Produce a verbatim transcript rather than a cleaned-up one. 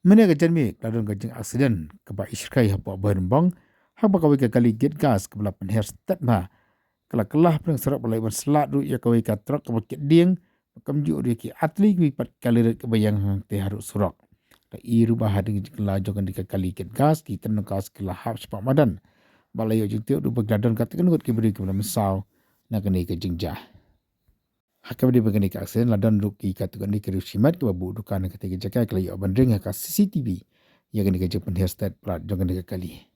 Mynne ka janmiet ka la don ka jingaksident kaba i shyrkhei hapoh Bhoirymbong, ha kaba kawei ka kali gate gas kaba la pynher stet ma ka la kylla hapdeng surok, ba la ïoh ban slat ruh ïa kawei ka trok kaba kit dieng, ba kumjuh ruh ïa ki artylli kiwei pat ki kali rit kiba ïeng hangtei haduh surok. La i ruh ba hadien ka jingkylla jong kane ka kali gate gas, ki tyngka gas ki la hap shapoh madan, ba la ïoh jingtip ruh ba ki la don katto katne ngut ki briew kiba la mynsaw na kane ka jingjia. Ha kaba ïadei bad kane ka aksident, la don ruh ki katto katne ki riew shimet kiba buh dukan ha katei ka jaka, ki la ïoh ban ring ha ka C C T V ïa kane ka jingpynher stet palat jong kane ka kali.